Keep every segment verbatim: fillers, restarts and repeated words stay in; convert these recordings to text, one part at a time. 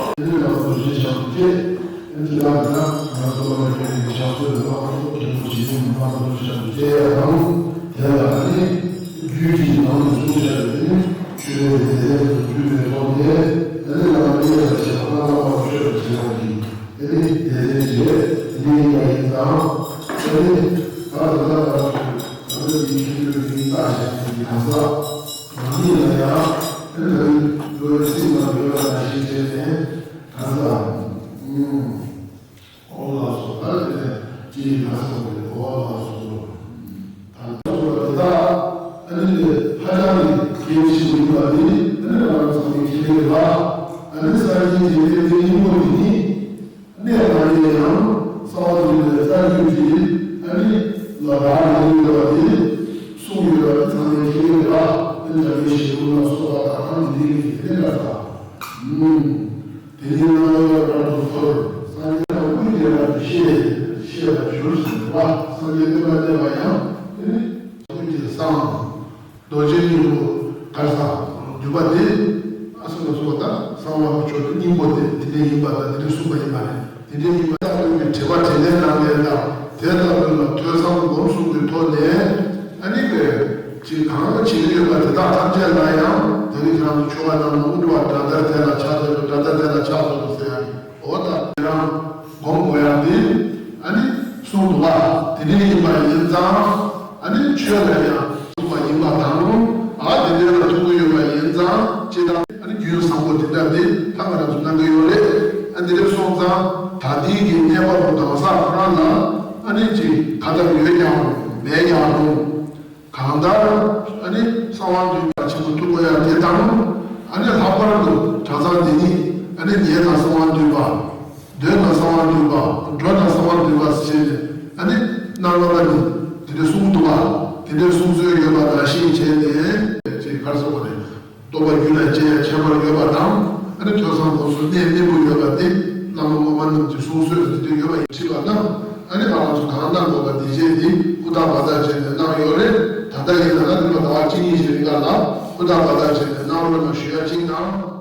ཨ་ནི་ལགས་སོ་ཞེས་བྱ་བ་བཅས། ཨ་ནི་ལགས་ན་ང་ཚོ་ལ་ཡོད་པའི་ཕྱག་སྲོལ་ལ་ཨ་ནི་མཁན་པོ་ཞིག་ཡིན་མ་གཏོགས་ཞེས་བྱ་བ་བཅས་ཡང་དེ་ལ་ཨ་ནི་རྒྱུད་ཀྱི་ནང་དུ་གསུངས་བཞག་པའི་ཆོས་དེ་དེ་དུ་བསྡུས་པའི་ཐོག་ནས་ཨ་ནི་ལགས་ན་ཡེ་ལ་བྱེད་པ་ལ་ལ་བ་ཆོས་ལ་བྱེད་པ་ཡིན། ཨ་ནི་དེ་ལས་བྱེད་ནི་ཡིན་པ་ཡིན་ཙང་ཨ་ནི་ད་ད་ད་ད་ད་ནི་མཁན་པོའི་མིང་བཏགས་བཞག་པའི་གང་ཟག་རང་ཉིད་ལ་ཡང་ཨ་ནི་ད་རིང་འགྲོ་བའི་སེམས་ལ་འགྲོ་བ་ནང་བཞིན་བྱས་ནས་གང་ཟག་ཨུམ། ཨོ་ལགས་སོ། ད་དེ་ནས་ཅི་ཡིན་ན་སོང་བས་ཨོ་ལགས་སོ། ད་ལྟ་དེ་དག་ཨ་ནི་ཧ་ཅང་གི་གལ་ཆེན་པོ་ཡིན་པ་འདི་ཨ་ནི་ང་རང་ཚོ་གི་ཁྱད་ལས་ལ་ཨ་ནི་སངས་རྒྱས་ཀྱི་ལས་དེ་ཡིན་པོ་འདི་ནི། གནས་ལྔ་ཡི་ཡང་གསང་བ་འདུས་པའི་རྩ་རྒྱུད་ཀྱི་ཨ་ནི་ལ་བར་ལ་ཡོད་པ་དེ་གསུངས་ཡོད་པ་དེ་ཚང་མས་ཁས་ལེན་པ་ཨ་ནི་དག་ཡིག་ཤེས་ཀུན་ལ་སོགས་པ་དག་ཐམས་ཅད་འདི་ལས་ཀྱི་དེ་ལས་ལ་དག་དེ་ཉིད་རྣམ་པ་བར་དུ་འཁོར་སངས་རྒྱས་དང་ཀུན་གྱི་རབ་ཏུ་ཤེས་ཤེས་པར་གྱུར་ཟེར་བ། སངས་རྒྱས་བསྟན་པ་གནས་པ་ཡང་ཨ་ནི་ཀུན་གྱི་གསང་རྡོ་རྗེ་སྙིང་པོ་གར་ས་འདུས་པ་དེ་ཨ་སོ་ལ་སོགས་དང་གསང་བ་གི་མཆོག་ཏུ་སྙིང་པོ་དེ་དེ་འདྲའི་ཡིན་པ་དང་དེ་འདྲའི་གསུངས་པ་ཡིན་པ་རེད། དེ་འདྲའི་ཡིན་པ་ལྟ་བུའི་དྲི་བ་དྲིས་ལན་གནང་མཁན་དང་དེ་ལྟ་བུ་ལ་ཐོས་བསམ་སྒོམ་གསུམ་གྱི་ཐོག་ནས་ཨ་ནི་གི་ཅིག་གང་བྱེད་ཀྱི་ཡོད་པ་དེ་དག་ཐམས་ཅད་ལ་ཡང་ད་གིན་ཁྱེད་རང་ཚོ་ཆོ་ག་གནང་ན་དབུ་འགྲོ་བ་དགྲ་ཟླར་དེ་ལ་ཕྱག་འཚལ་ལོ། དགྲ་ཟླ་དེ་ལ་ཕྱག་འཚལ་ལོ་ཟེར་ཡ་གི་འོ་ད་དེ་རང་སྒོམ་དགོས་ཡ་དེ་ཨ་ནི་གསུངས་འདུག་བ། དེ་འདྲའི་ཡིན་པ་ཡིན་ཙང་། ཨ་ནི་ཆོས་ལ་ཡང་ཐུག་པ་ཡིན་པ་དང་། ཨ་དེ་འདྲ་ལ་ཐུག་གི་ཡོད་པ་ཡིན་ཙང་། ཅི་ལྟར་ཨ་ནི་རྒྱུན་བཟང་པོ་དེ་འདྲ་དེ་ད་ང་རང་ཚོ་གནང་གི་ཡོད་རེད། ཨ་འདི་འདྲ་སོང་ཙང་ད་ལྟའི་གི་གནས་བབ་གང་ཟག་ཁོ་རང་ལ་ཨ་ནི་ཅིག་ཁ་ཐབས་ཡོད་ཀྱང་མེད་ཀྱང་རུང་། གང་ལྟར་ཨ་ནི་གསང་བ་འདུས་པ་ཆེན་པོ་ཐུགས་དགོས་ཡ་དེ་དང་། ཨ་ནི་ལྷག་པར་དུ་གྲྭ་ཚང་འདི་ཉིད་ཨ་ནི་ཉལ་དང་གསང་བ་འདུས་པ། སྡོད་དང་གསང་བ་འདུས་པ། འགྲོ་དང་གསང་བ་འདུས་པ་ཟེར་ནས་ཨ་ནི་གནང་བ་ནི་དེ་འདྲ་གསུངས་འདུག་པ། དེ་འདྲ་གསུངས་སྲོལ་ཡོད་པ་ནང་བཞིན་བྱས་ནས་ཅེས་གར་སོང་བ་རེད། རྟོགས་པ་རྒྱུད་ལ་སྐྱེ་ཡ་ཁྱད་པར་ཡོད་པ་དང་། ཨ་ནི་ཐོས་བསམ་སྒོམ་གསུམ་གནད་སྨིན་པོ་ཡོད་པ་དེ་བླ་མ་སློབ་མ་རྣམས་ཀྱི་གསུང་སྲོལ་དེ་འདྲ་ཡོད་པ་ཡིན་ཁྲིད་པ་དང་། ཨ་ནི་ང་རང་ཚོ་གང་གནང་དགོས་པ་དེ་བྱས་ཏེ་ཧུར་ཐག་བ་ཐག་བྱས་ནས་གནང་ཡོད་རེད། ད་ལྟ་ཡིན་ན་ད་ནི་མ་ཟླ་བ་གཅིག་གཉིས་ཤིག་རིང་ལ་ལ་ཧུར་ཐག་བ་ཐག་བྱས་ནས་གནང་རོགས་གནང་ཞུ་ཡ་གཅིག་དང་།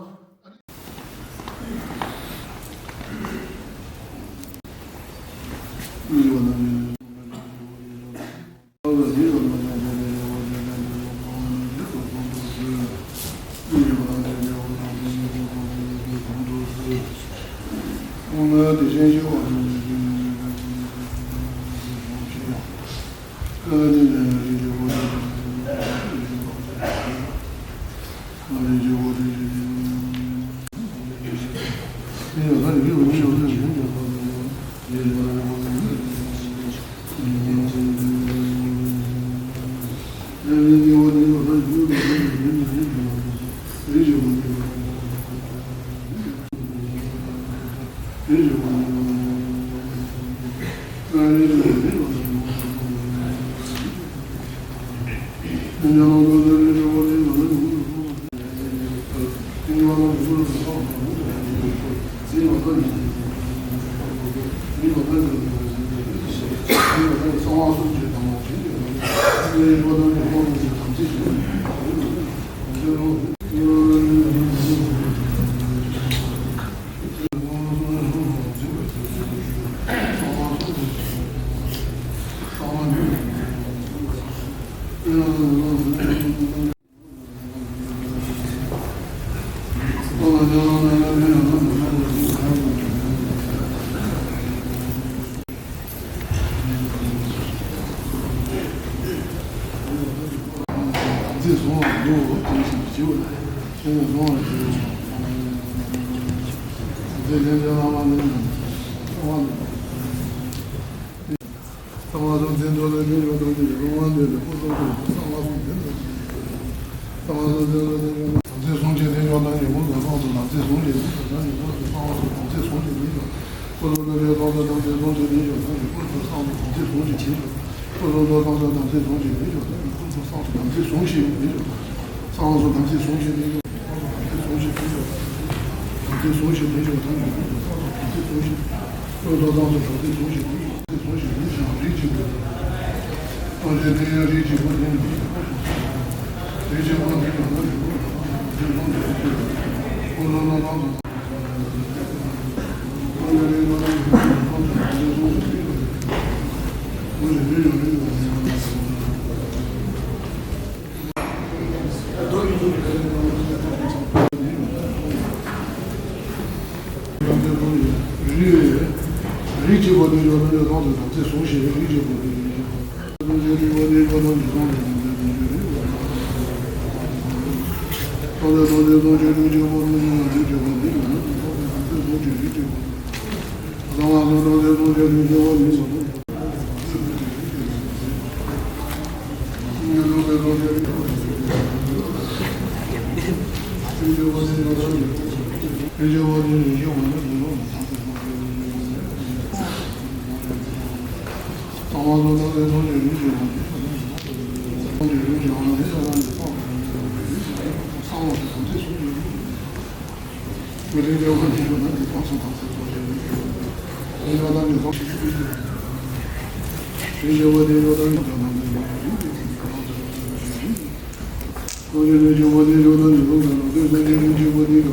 ཐ་མ་སུམ་ཚན་ཐོག་ལ་ཉེ་ཞོག་དང་ཉེ་ཞོག་རང་དབང་ལྡན་ལ་སྐུ་གསུང་ཐུགས་ཐ་མ་སུམ་ཚན་ཐོག་ཐ་མ་སུམ་ཚན་ཐོག་ཉེ་ཞོག་དང་ཉེ་ཞོག་དམ་ཚིག་ཟུང་འཇུག་ལྡན་ཞོག་དང་ཉེ་སྐུ་གསུང་ཐུགས་དམ་ཚིག་ཟུང་འཇུག་ལྡན་ཞོག་དང་ཉེ་སྐུ་གསུང་ཐུགས་དམ་ཚིག་ཟུང་འཇུག་ལྡན་ཞོག་སྐུ་གསུང་ཐུགས་ལ་ཡོད་དམ་ཚིག་དམ་ཚིག་ཟུང་འཇུག་ལྡན་ཞོག་དང་ཉེ་སྐུ་གསུང་ཐུགས་དམ་ཚིག་ཟུང་འཇུག་ལྡན་ཞོག་སྐུ་གསུང་ཐུགས་དམ་ཚིག་དམ་ཚིག་ཟུང་འཇུག་ལྡན་ཞོག་དང་ཉེ་སྐུ་གསུང་ཐུགས་དམ་ཚིག་ཟུང་འཇུག་ལྡན་ཞོག་ས་ལམ་སོགས་དམ་ཚིག་ཟུང་འཇུག་ལྡན་ཞོག་དམ་ཚིག་ཟུང་འཇུག་ལྡན་ཞོག་དམ་ཚིག་ཟུང་འཇུག་ལྡན་ཞོག་དང་ཉེ་སྐུ་གསུང་ཐུགས་དམ་ཚིག་ཟུང་འཇུག་བློ་ལྡན་དམ་ཚིག་དམ་ཚིག་ཟུང་འཇུག་ལྡན་ཞོག་དམ་ཚིག་ཟུང་འཇུག་ལྡན་ཞོག་རིགས་གཅིག་པུ། ཐམས་ཅད་ལྡན་ཡང་རིགས་གཅིག་པུ་ལྡན་ཞོག་རིགས་གཅིག་པུ་ལྡན་ཞོག་དང་ཉེ་སྐུ་གསུང་ཐུགས་དམ་ཚིག་ཟུང་འཇུག་ལྡན་ཞོག་བློ་ལྡན་དམ་ཚིག་རིགས་གཅིག་པ་དེ་ཡོད་ན་ཡོད་དམ་དུ་དམ་ཚིག་ཟུང་ཞིག་རིགས་གཅིག་པ་དེ་ཡོད།